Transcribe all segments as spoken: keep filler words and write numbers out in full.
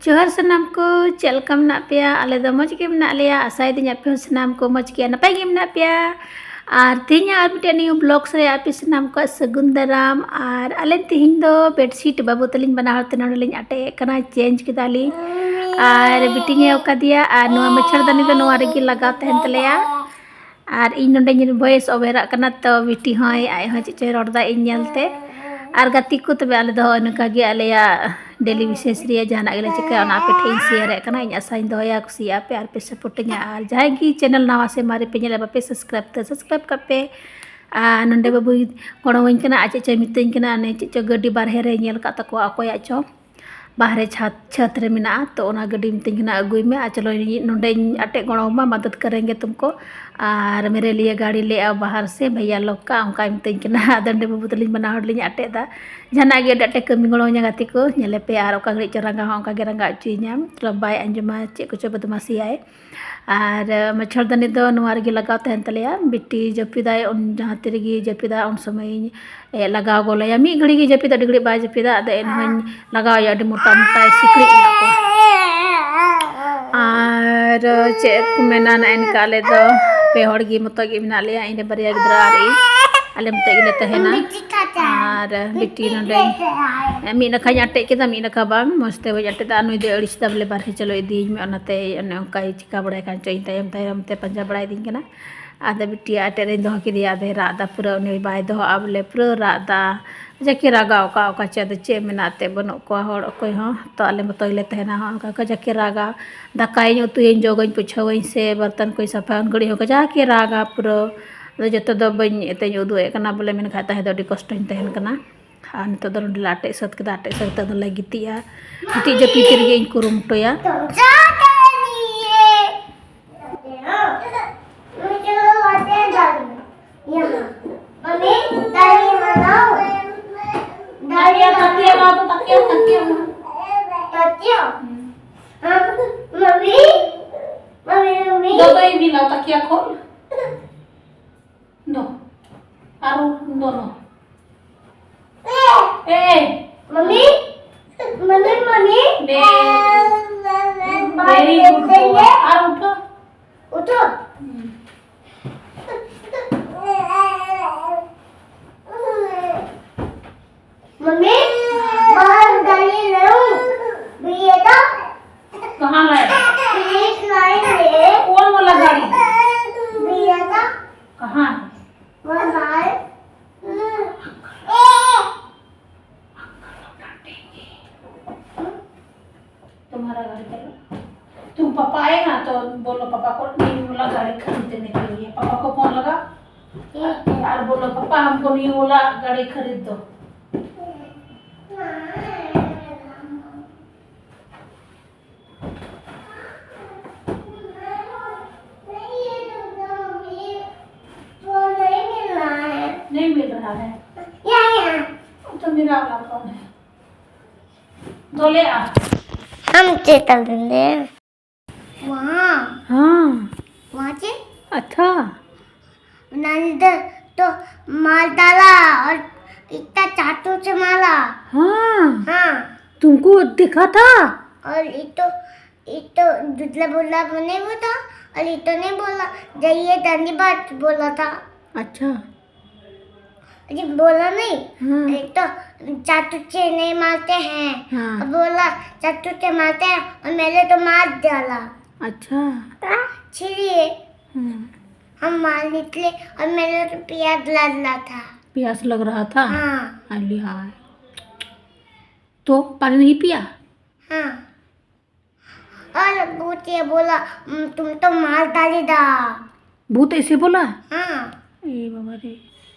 ᱡᱚᱦᱟᱨ ᱥᱟᱱᱟᱢ ᱠᱚ, ᱪᱮᱫ ᱞᱮᱠᱟ ᱢᱮᱱᱟᱜ ᱯᱮᱭᱟ? ᱟᱞᱮ ᱫᱚ ᱢᱚᱡᱽ ᱜᱮ ᱢᱮᱱᱟᱜ ᱞᱮᱭᱟ᱾ ᱟᱥᱟᱭᱮᱫᱟᱹᱧ ᱟᱯᱮ ᱦᱚᱸ ᱥᱟᱱᱟᱢ ᱠᱚ ᱢᱚᱡᱽ ᱜᱮᱭᱟ, ᱱᱟᱯᱟᱭ ᱜᱮ ᱢᱮᱱᱟᱜ ᱯᱮᱭᱟ᱾ ᱟᱨ ᱛᱮᱦᱮᱧᱟᱜ ᱟᱨ ᱢᱤᱫᱴᱮᱱ new vlog ᱨᱮ ᱟᱯᱮ ᱥᱟᱱᱟᱢ ᱠᱚᱣᱟᱜ ᱥᱟᱹᱜᱩᱱ ᱫᱟᱨᱟᱢ᱾ ᱟᱨ ᱟᱞᱮ ᱛᱮᱦᱮᱧ ᱫᱚ bedsheet ᱵᱟᱹᱵᱩ ᱛᱟᱹᱞᱤᱧ ᱵᱟᱱᱟ ᱦᱚᱲ ᱛᱮ ᱱᱚᱰᱮ ᱞᱤᱧ ᱟᱴᱮᱫ ᱠᱟᱱᱟ, change ᱠᱮᱫᱟᱞᱤᱧ᱾ ᱟᱨ ᱵᱤᱴᱤ ᱧᱮᱣ ᱠᱟᱫᱮᱭᱟ, ᱟᱨ ᱱᱚᱣᱟ ᱢᱟᱪᱷᱟᱲᱫᱟᱹᱱᱤ ᱫᱚ ᱱᱚᱣᱟ ᱨᱮᱜᱮ ᱞᱟᱜᱟᱣ ᱛᱟᱦᱮᱱ ᱛᱟᱞᱮᱭᱟ᱾ ᱟᱨ ᱤᱧ ᱱᱚᱰᱮᱧ voice overᱟᱜ ᱠᱟᱱᱟ, ᱛᱚ ᱵᱤᱴᱤ ᱦᱚᱸᱭ, ᱟᱡ ᱦᱚᱸ ᱪᱮᱫ ᱪᱚᱭ ᱨᱚᱲ ᱫᱟ ᱤᱧ ᱧᱮᱞᱛᱮ᱾ ᱟᱨ ᱜᱟᱛᱮ ᱠᱚ, ᱛᱚᱵᱮ ᱟᱞᱮ ᱫᱚ ᱱᱚᱝᱠᱟ ᱜᱮ ᱟᱞᱮᱭᱟᱜ daily basis ᱨᱮᱭᱟᱜ ᱡᱟᱦᱟᱱᱟᱜ ᱜᱮᱞᱮ ᱪᱤᱠᱟᱹᱭᱟ, ᱚᱱᱟ ᱟᱯᱮ ᱴᱷᱮᱱ ᱤᱧ ᱥᱮᱭᱟᱨᱮᱫ ᱠᱟᱱᱟ᱾ ᱤᱧ ᱟᱥᱟᱧ ᱫᱚᱦᱚᱭᱟ ᱠᱩᱥᱤᱭᱟᱜᱼᱟ ᱯᱮ ᱟᱨ ᱯᱮ ᱥᱟᱯᱳᱨᱴᱟᱹᱧᱟ᱾ ᱟᱨ ᱡᱟᱦᱟᱸᱭ ᱜᱮ channel ᱱᱟᱣᱟ ᱥᱮ ᱢᱟᱨᱮ ᱯᱮ ᱧᱮᱞᱟ, ᱵᱟᱯᱮ subscribe ᱛᱮ subscribe ᱠᱟᱜ ᱯᱮ᱾ ᱟᱨ ᱱᱚᱰᱮ ᱵᱟᱹᱵᱩᱭ ᱜᱚᱲᱚᱣᱟᱹᱧ ᱠᱟᱱᱟ, ᱟᱡ ᱪᱮᱫ ᱪᱚᱭ ᱢᱤᱛᱟᱹᱧ ᱠᱟᱱᱟ, ᱚᱱᱮ ᱪᱮᱫ ᱪᱚ ᱜᱟᱹᱰᱤ ᱵᱟᱨᱦᱮ ᱨᱮ ᱧᱮᱞ ᱠᱟᱜ ᱛᱟᱠᱚᱣᱟ ᱚᱠᱚᱭᱟᱜ ᱪᱚ, ᱵᱟᱦᱨᱮ ᱪᱷᱟᱛ, ᱪᱷᱟᱛ ᱨᱮ ᱢᱮᱱᱟᱜᱼᱟ, ᱛᱚ ᱚᱱᱟ ᱜᱟᱹᱰᱤ ᱢᱤᱛᱟᱹᱧ ᱠᱟᱱᱟ ᱟᱹᱜᱩᱭ ᱢᱮ, ᱟᱨ ᱪᱚᱞᱚ ᱱᱚᱰᱮᱧ ᱟᱴᱮᱫ ᱜᱚᱲᱚ ᱟᱢᱟ, ᱢᱟᱫᱟᱫ ᱠᱟᱨᱮᱝᱜᱮ ᱛᱩᱢᱠᱳ, ᱟᱨ ᱢᱮᱨᱮ ᱞᱤᱭᱮ ᱜᱟᱹᱰᱤ ᱞᱮ ᱟᱣ ᱵᱟᱦᱟᱨ ᱥᱮ ᱵᱷᱟᱭᱭᱟ ᱞᱚᱜ ᱠᱟ, ᱚᱱᱠᱟᱭ ᱢᱤᱛᱟᱹᱧ ᱠᱟᱱᱟ᱾ ᱟᱫᱚ ᱱᱚᱰᱮ ᱵᱟᱹᱵᱩ ᱛᱟᱹᱞᱤᱧ ᱵᱟᱱᱟ ᱦᱚᱲ ᱞᱤᱧ ᱟᱴᱮᱫ ᱫᱟ᱾ ᱡᱟᱦᱟᱱᱟᱜ ᱜᱮ ᱟᱹᱰᱤ ᱟᱸᱴᱮ ᱠᱟᱹᱢᱤ ᱜᱚᱲᱚ ᱟᱹᱧᱟ ᱜᱟᱛᱮ ᱠᱚ, ᱧᱮᱞᱮ ᱯᱮ, ᱟᱨ ᱚᱠᱟ ᱜᱷᱟᱹᱲᱤᱡ ᱪᱚ ᱨᱟᱸᱜᱟᱣ ᱦᱚᱸ ᱚᱱᱠᱟ ᱜᱮ ᱨᱟᱸᱜᱟᱣ ᱦᱚᱪᱚᱭᱤᱧᱟ, ᱢᱚᱛᱞᱚᱵ ᱵᱟᱭ ᱟᱸᱡᱚᱢᱟ, ᱪᱮᱫ ᱠᱚᱪᱚ ᱵᱚᱫᱢᱟᱥᱤᱭᱟᱭ᱾ ᱟᱨ ᱢᱟᱪᱷᱟᱲᱫᱟᱹᱱᱤ ᱫᱚ ᱱᱚᱣᱟ ᱨᱮᱜᱮ ᱞᱟᱜᱟᱣ ᱛᱟᱦᱮᱱ ᱛᱟᱞᱮᱭᱟ᱾ ᱵᱤᱴᱤ ᱡᱟᱹᱯᱤᱫᱟᱭ, ᱩᱱ ᱡᱟᱦᱟᱸ ᱛᱤ ᱨᱮᱜᱮ ᱡᱟᱹᱯᱤᱫᱟ, ᱩᱱ ᱥᱚᱢᱚᱭ ᱞᱟᱜᱟᱣ ᱜᱚᱞᱟᱭᱟ᱾ ᱢᱤᱫ ᱜᱷᱟᱹᱲᱤ ᱜᱮ ᱡᱟᱹᱯᱤᱫᱟ, ᱟᱹᱰᱤ ᱜᱷᱟᱹᱲᱤᱡ ᱵᱟᱭ ᱡᱟᱹᱯᱤᱫᱟ᱾ ᱟᱫᱚ ᱮᱱᱦᱚᱸᱧ ᱞᱟᱜᱟᱣ ᱟᱭᱟ, ᱟᱹᱰᱤ ᱢᱚᱴᱟ ᱢᱚᱴᱟ ᱥᱤᱠᱲᱤᱡ ᱢᱮᱱᱟᱜ ᱠᱚᱣᱟ᱾ ᱟᱨ ᱪᱮᱫ ᱠᱚ ᱢᱮᱱᱟ, ᱱᱮᱜᱼᱮ ᱱᱤᱝᱠᱟ ᱟᱞᱮ ᱫᱚ ᱯᱮ ᱦᱚᱲ ᱜᱮ ᱢᱚᱛᱚ ᱜᱮ ᱢᱮᱱᱟᱜ ᱞᱮᱭᱟ, ᱤᱧ ᱨᱮ ᱵᱟᱨᱭᱟ ᱜᱤᱫᱽᱨᱟᱹ ᱟᱨ ᱤᱧ, ᱟᱞᱮ ᱢᱚᱛᱚ ᱜᱮᱞᱮ ᱛᱟᱦᱮᱱᱟ᱾ ᱟᱨ ᱵᱤᱴᱤ ᱱᱚᱰᱮ ᱢᱤᱫ ᱱᱟᱠᱷᱟᱧ ᱟᱴᱮᱫ ᱠᱮᱫᱟ, ᱢᱤᱫ ᱱᱟᱠᱷᱟ ᱵᱟᱝ, ᱢᱚᱡᱽ ᱛᱮ ᱵᱟᱹᱧ ᱟᱴᱮᱫ ᱫᱟ᱾ ᱱᱩᱭ ᱫᱚᱭ ᱟᱹᱲᱤᱥ ᱫᱟ ᱵᱚᱞᱮ, ᱵᱟᱨᱦᱮ ᱪᱚᱞᱚ ᱤᱫᱤᱭᱤᱧ ᱢᱮ, ᱚᱱᱟᱛᱮ ᱚᱱᱮ ᱚᱱᱠᱟᱭ ᱪᱤᱠᱟ ᱵᱟᱲᱟᱭ ᱠᱟᱱ ᱪᱚ, ᱤᱧ ᱛᱟᱭᱚᱢ ᱛᱟᱭᱚᱢ ᱛᱮ ᱯᱟᱸᱡᱟ ᱵᱟᱲᱟᱭᱮᱫᱤᱧ ᱠᱟᱱᱟ᱾ ᱟᱫᱚ ᱵᱤᱴᱤ ᱟᱴᱮᱫ ᱨᱤᱧ ᱫᱚᱦᱚ ᱠᱮᱫᱮᱭᱟ, ᱟᱫᱚᱭ ᱨᱟᱜ ᱫᱟ ᱯᱩᱨᱟᱹ, ᱩᱱᱤ ᱵᱟᱭ ᱫᱚᱦᱚᱜᱼᱟ ᱵᱚᱞᱮ, ᱯᱩᱨᱟᱹ ᱨᱟᱜ ᱫᱟ᱾ ᱡᱟᱠᱤ ᱨᱟᱜᱟ ᱚᱠᱟ ᱚᱠᱟ ᱪᱮ, ᱟᱫᱚ ᱪᱮᱫ ᱢᱮᱱᱟᱜ ᱛᱮ ᱵᱟᱹᱱᱩᱜ ᱠᱚᱣᱟ ᱦᱚᱲ ᱚᱠᱚᱭ ᱦᱚᱸ, ᱛᱚ ᱟᱞᱮ ᱢᱚᱛᱚ ᱜᱮᱞᱮ ᱛᱟᱦᱮᱱᱟ᱾ ᱦᱚᱸ ᱚᱱᱠᱟ ᱠᱚ ᱡᱟᱠᱤ ᱨᱟᱜᱟ, ᱫᱟᱠᱟᱭᱟᱹᱧ, ᱩᱛᱩᱭᱟᱹᱧ, ᱡᱚᱜᱟᱹᱧ, ᱯᱩᱪᱷᱟᱹᱣᱟᱹᱧ ᱥᱮ ᱵᱟᱨᱛᱟᱱ ᱠᱚᱧ ᱥᱟᱯᱷᱟᱭᱟ, ᱩᱱ ᱜᱷᱟᱹᱲᱤᱡ ᱦᱚᱸ ᱠᱟᱡᱟᱠ ᱮ ᱨᱟᱜᱟ ᱯᱩᱨᱟᱹ᱾ ᱟᱫᱚ ᱡᱚᱛᱚ ᱫᱚ ᱵᱟᱹᱧ ᱮᱛᱮᱧ ᱩᱫᱩᱜ ᱮᱫ ᱠᱟᱱᱟ ᱵᱚᱞᱮ, ᱢᱮᱱᱠᱷᱟᱱ ᱛᱟᱦᱮᱸ ᱫᱚ ᱟᱹᱰᱤ ᱠᱚᱥᱴᱚᱧ ᱛᱟᱦᱮᱱ ᱠᱟᱱᱟ᱾ ᱟᱨ ᱱᱤᱛᱚᱜ ᱫᱚ ᱱᱚᱸᱰᱮ ᱞᱮ ᱟᱴᱮᱫ ᱥᱟᱹᱛ ᱠᱮᱫᱟ, ᱟᱴᱮᱫ ᱥᱟᱹᱛ ᱠᱟᱛᱮ ᱫᱚᱞᱮ ᱜᱤᱛᱤᱡᱼᱟ᱾ ᱜᱤᱛᱤᱡ ᱡᱟᱹᱯᱤᱫ ᱨᱮᱜᱮ ᱤᱧ ᱠᱩᱨᱩᱢᱩᱴᱩᱭᱟ᱾ ᱛᱟᱠᱤᱭᱟ, ᱛᱟᱠᱤᱭᱟ, ᱢᱟ ᱛᱚ, ᱛᱟᱠᱤᱭᱟ, ᱛᱟᱠᱤᱭᱟ, ᱢᱟ᱾ ᱛᱟᱠᱤᱭᱟ? ᱦᱩᱸ᱾ ᱦᱮᱸ, ᱢᱟᱢᱤ? ᱢᱟᱢᱤ, ᱢᱟᱢᱤ? ᱫᱚ, ᱫᱚ, ᱤᱧ ᱵᱮᱱᱟᱣ ᱛᱟᱠᱤᱭᱟ ᱠᱷᱚᱱ᱾ ᱫᱚ᱾ ᱟᱨᱚ ᱫᱚ, ᱫᱚ᱾ ᱮ! ᱢᱟᱢᱤ? ᱢᱟᱢᱤ, ᱢᱟᱢᱤ? ᱫᱮ᱾ Very good boy. और उठो। उठो। हम्म। मम्मी, बाहर गाड़ी लाऊं? भैया तो कहाँ लाए? पुलिस लाइन है। कौन वाला गाड़ी? भैया तो कहाँ है? वो बाहर। तुम्हारा गाड़ी चलो। तुम पापा आए ना तो बोलो पापा को न्यू वाला गाड़ी खरीदने के लिए। पापा को फोन लगा और बोलो, "पापा, हमको न्यू वाला गाड़ी खरीद दो।" नहीं मिल रहा है। तो मेरा वाला फोन है। ᱫᱚᱞᱮᱜᱼᱟ᱾ हम चेतल देंगे। वहाँ। हाँ। वहाँ से? अच्छा। नंद तो माल डाला और इतना चाटू से मारा। हाँ। हाँ। तुमको दिखा था? और ये तो, ये तो दुदला बोला बने वो था, और ये तो नहीं बोला, जाइए धन्यवाद बोला था। अच्छा। अरे बोला नहीं। हाँ। एक तो चाटू से नहीं मारते हैं। हाँ। और बोला, "चाटू से मारते हैं।" और मैंने तो मार डाला। अच्छा। छिड़िए। हाँ। हम मार निकले और मैंने तो प्यास लग रहा था। प्यास लग रहा था? हाँ। अली हाय। तो पानी नहीं पिया? हाँ। और भूत ये बोला, "हम्म, तुम तो मार डाली दा।" भूत ऐसे बोला? हाँ। ए बाबा रे।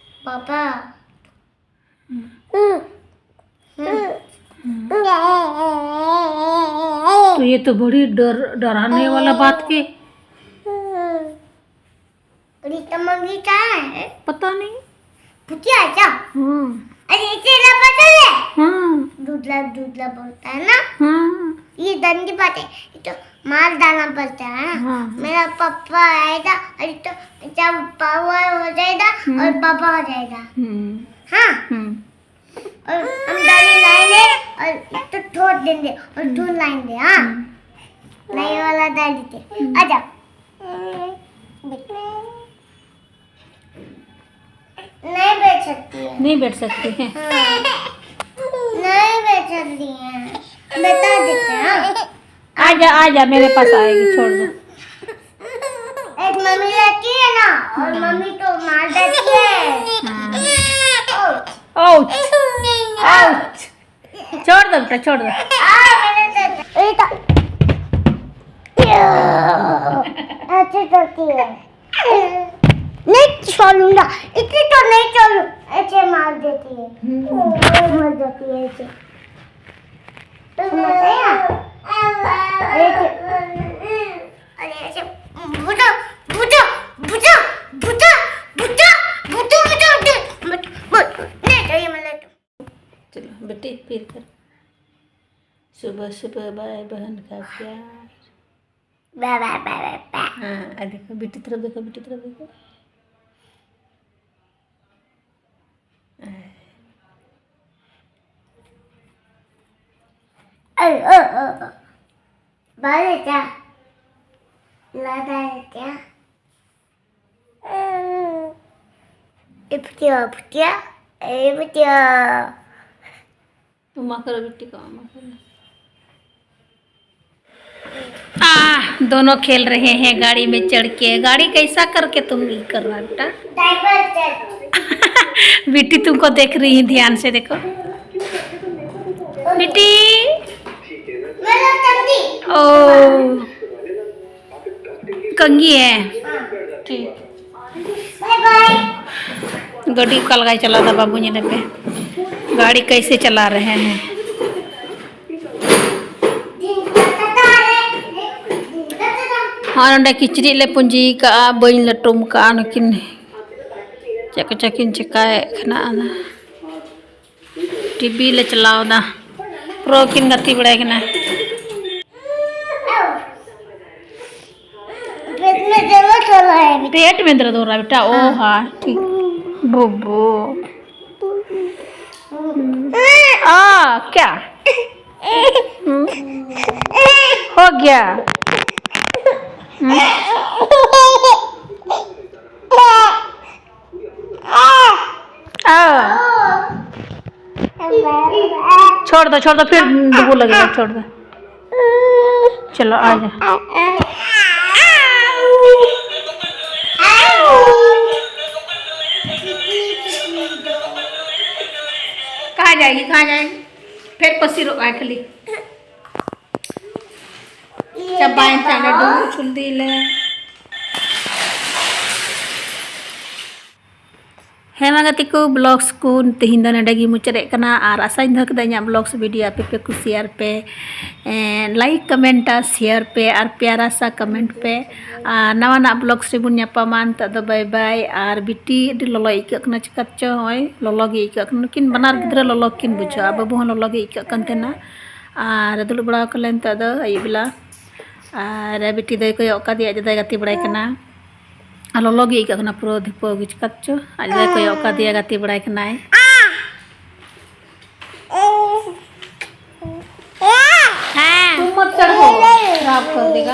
पापा। हम्म। हम्म। हम्म। तो ये तो बड़ी डर, डराने वाला बात के। रीता मंगी क्या है? पता नहीं। भूतिया है क्या? हाँ। अरे, इसे ना पता है? हाँ। दूधला, दूधला बोलता है ना? हाँ। ये गंदी बात है। ये तो मार डालना पड़ता है। हाँ। मेरा पापा आएगा, अरे तो जब पावर हो जाएगा हम्म। और पापा आ जाएगा। हम्म। हाँ। हम्म। और हम गाड़ी लाएंगे और तो छोड़ देंगे और हम्म। दूध लाएंगे, हाँ। हम्म। नहीं वाला डाल देते। आ जाओ। नहीं बैठ सकती है। नहीं बैठ सकती है। हाँ। नहीं बैठ सकती है। बता देते हैं। आ जा, आ जा, मेरे पास आएगी, छोड़ दो। एक मम्मी रहती है ना, और मम्मी तो मार देती है। हाँ। Ouch। Ouch। Ouch। छोड़ दो बेटा, छोड़ दो। आ, मैंने तो, ये तो, ऐसे करती है। नहीं छोड़ूंगा, इतनी तो नहीं छोड़ू। ऐसे मार देती है। मार देती है ऐसे। समझ आया? ऐसे। अरे ऐसे, भूतो, भूतो, भूतो, भूतो, भूतो, भूतो, भूतो, भूतो, भूतो, नहीं, तो ये मैं लेता हूँ। चलो बेटी, फिर कर। सुबह सुबह भाई बहन का प्यार। बा, बा, बा, बा, बा। हाँ, आ देखो, बेटी तरफ देखो, बेटी तरफ देखो। ओ, ओ, ओ, ओ। बाल क्या? लगा है क्या? ए फुटिया, फुटिया, ए फुटिया। मम्मा करो, बिट्टी को मम्मा करो। आ, दोनों खेल रहे हैं गाड़ी में चढ़ के। गाड़ी कैसा करके तुम ये कर रहा बेटा? डायपर चढ़। बिट्टी तुमको देख रही है, ध्यान से देखो। बिट्टी। मेरा तंगी। ओ। कंघी है। ठीक। Bye bye. गाड़ी का लगाई चला था बाबू जी ने पे। गाड़ी कैसे चला रहे हैं? ᱦᱚᱸ, ᱱᱚᱰᱮ ᱠᱤᱪᱨᱤᱡ ᱞᱮ ᱯᱩᱸᱡᱤ ᱠᱟᱜᱼᱟ, ᱵᱟᱹᱧ ᱞᱟᱹᱴᱩᱢ ᱠᱟᱜᱼᱟ᱾ ᱱᱩᱠᱤᱱ ᱪᱮᱫ ᱠᱚᱪᱚ ᱠᱤᱱ ᱪᱮᱠᱟᱭᱮᱫ ᱠᱟᱱᱟ᱾ ᱚᱱᱟ ᱴᱤᱵᱷᱤ ᱞᱮ ᱪᱟᱞᱟᱣ ᱮᱫᱟ᱾ ᱯᱨᱳ ᱠᱤᱱ ᱜᱟᱛᱮ ᱵᱟᱲᱟᱭ ᱠᱟᱱᱟ᱾ पेट में दर्द हो रहा है। पेट में दर्द हो रहा है बेटा? ओ हाँ। हाँ, ठीक। बुब्बू। आ, क्या? हम्म? हो ᱦᱚᱸ ᱜᱮᱭᱟ᱾ ᱦᱩᱸ? ᱟ᱾ छोड़ दो, छोड़ दो, फिर डुबो लगेगा, छोड़ दो। चलो, आ जा। कहाँ जाएगी, कहाँ जाएगी? फिर पसीरो आए खाली। ᱪᱟᱵᱟᱭᱮᱱ ᱠᱷᱟᱱ ᱰᱩᱵᱩᱡ ᱪᱷᱩᱞᱫᱤ ᱞᱮ᱾ ᱦᱮᱸ ᱢᱟ ᱜᱟᱛᱮ ᱠᱚ, vlogs ᱠᱚ ᱛᱮᱦᱮᱧ ᱫᱚ ᱱᱚᱰᱮ ᱜᱮ ᱢᱩᱪᱟᱹᱫ ᱮᱫ ᱠᱟᱱᱟ᱾ ᱟᱨ ᱟᱥᱟᱧ ᱫᱚᱦᱚ ᱠᱮᱫᱟ ᱤᱧᱟᱹᱜ vlogs video ᱟᱯᱮ ᱯᱮ ᱠᱩᱥᱤᱭᱟᱜᱼᱟ, ᱟᱨ ᱯᱮ, ᱮᱸ, like, comment ᱟᱨ share ᱯᱮ ᱟᱨ ᱯᱮᱭᱟᱨᱟ ᱥᱟ comment ᱯᱮ᱾ ᱟᱨ ᱱᱟᱣᱟᱱᱟᱜ vlogs ᱨᱮᱵᱚᱱ ᱧᱟᱯᱟᱢᱟ᱾ ᱱᱤᱛᱚᱜ ᱫᱚ bye bye᱾ ᱟᱨ ᱵᱤᱴᱤ ᱟᱹᱰᱤ ᱞᱚᱞᱚ ᱟᱹᱭᱠᱟᱹᱜ ᱠᱟᱱᱟ, ᱪᱤᱠᱟᱹ ᱪᱚ ᱱᱚᱜᱼᱚᱭ ᱞᱚᱞᱚ ᱜᱮ ᱟᱹᱭᱠᱟᱹᱜ ᱠᱟᱱᱟ᱾ ᱱᱩᱠᱤᱱ ᱵᱟᱱᱟᱨ ᱜᱤᱫᱽᱨᱟᱹ ᱞᱚᱞᱚ ᱠᱤᱱ ᱵᱩᱡᱷᱟᱹᱣᱟ, ᱵᱟᱹᱵᱩ ᱦᱚᱸ ᱞᱚᱞᱚ ᱜᱮ ᱟᱹᱭᱠᱟᱹᱜ ᱠᱟᱱ ᱛᱟᱦᱮᱱᱟ᱾ ᱟᱨ ᱫᱩᱲᱩᱵ ᱵᱟᱲᱟ ᱟᱠᱟᱱᱟᱞᱮ ᱱᱤᱛᱚᱜ ᱫᱚ ᱟᱹᱭᱩᱵ ᱵᱮᱞᱟ᱾ ᱟᱨ ᱵᱤᱴᱤ ᱫᱚᱭ ᱠᱚᱭᱚᱜ ᱠᱟᱫᱮᱭᱟ, ᱟᱡ ᱫᱟᱫᱟᱭ ᱜᱟᱛᱮ ᱵᱟᱲᱟᱭ ᱠᱟᱱᱟ᱾ ᱟᱨ ᱞᱚᱞᱚ ᱜᱮ ᱟᱹᱭᱠᱟᱹᱜ ᱠᱟᱱᱟ ᱯᱩᱨᱟᱹ ᱫᱷᱤᱯᱟᱹᱣ ᱜᱮ, ᱪᱤᱠᱟᱹ ᱪᱚ ᱟᱡ ᱫᱟᱫᱟᱭ ᱠᱚᱭᱚᱜ ᱠᱟᱫᱮᱭᱟ, ᱜᱟᱛᱮ ᱵᱟᱲᱟᱭ ᱠᱟᱱᱟᱭ᱾ ᱦᱮᱸ᱾ तुम मत चढ़ो, खराब कर देगा।